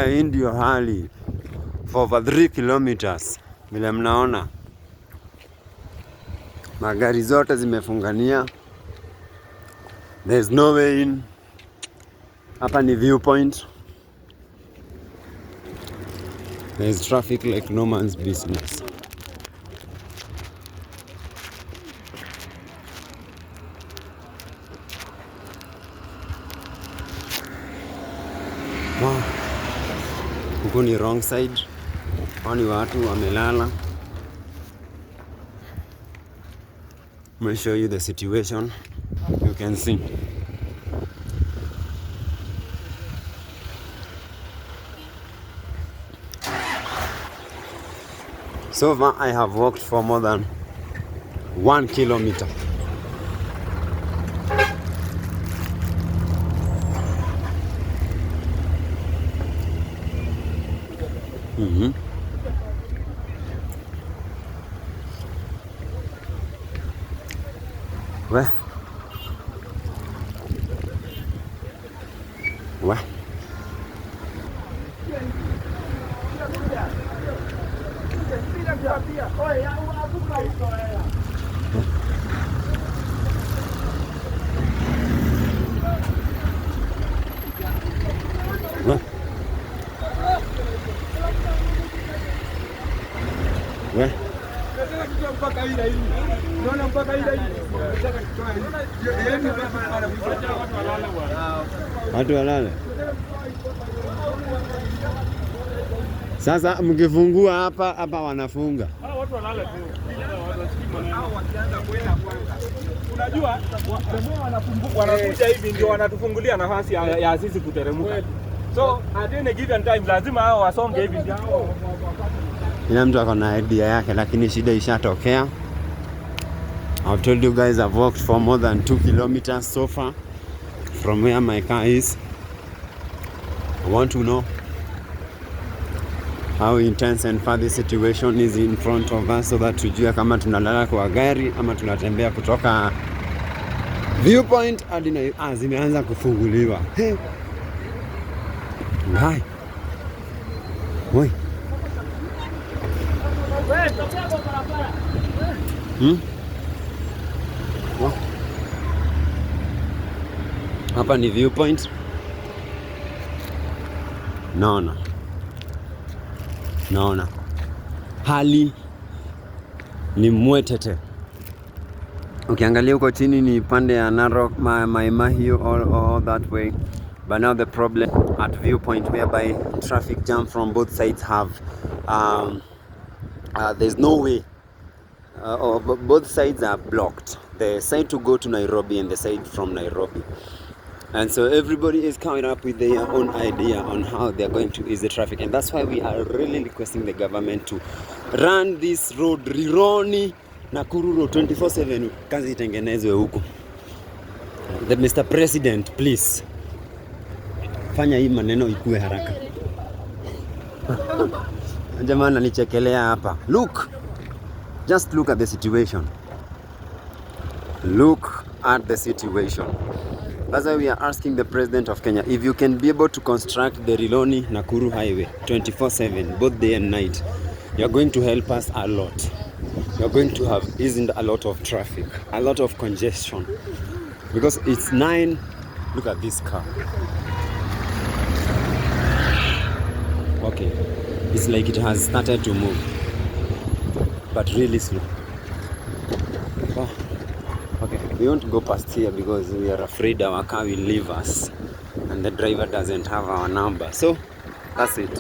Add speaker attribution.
Speaker 1: Hii ndio hali for over 3 kilometers. Vile mnaona magari zote zimefungania. There's no way in. Hapa ni viewpoint. There's traffic like no man's business. Wow. Huku ni wrong side. Wani watu wamelala. Let me show you the situation. You can see. So far I have walked for more than 1 kilometer. Where? Watu walale. Sasa mkifungua hapa wanafunga. Watu walale tu. Unajua wanakuja hivi ndio wanatufungulia nafasi ya sisi kuteremka. So at any given time lazima hao wasonge hivi ndio. Kila mtu ako na idea yake, lakini shida ishatokea. I've told you guys I've walked for more than 2 kilometers so far from where my car is. I want to know how intense and far the situation is in front of us so that tujue kama tunalala kwa gari ama tunatembea kutoka viewpoint hadi na zimeanza kufunguliwa. Hey. Hai. Oi. Hapa ni viewpoint. Naona hali ni mwetete. Ukiangalia huko chini ni pande ya Narok, Mai Mahiu, all that way. But now the problem at viewpoint whereby traffic jam from both sides have there's no way. Both sides are blocked. The side to go to Nairobi and the side from Nairobi. And so everybody is coming up with their own idea on how they're going to ease the traffic. And that's why we are really requesting the government to run this road, Rironi Nakuru Road 24/7. Kazi itengenezwe huku. The Mr. President, please. Fanya hii maneno ikue haraka. Jamaa ananichekelea hapa. Look. Just look at the situation. Look at the situation. That's why we are asking the President of Kenya, if you can be able to construct the Rironi Nakuru Highway 24/7, both day and night, you're going to help us a lot. You're going to have eased a lot of traffic, a lot of congestion. Because it's 9, look at this car. Okay, it's like it has started to move, but really slow. Oh. Okay, we won't go past here because we are afraid our car will leave us and the driver doesn't have our number. So that's it.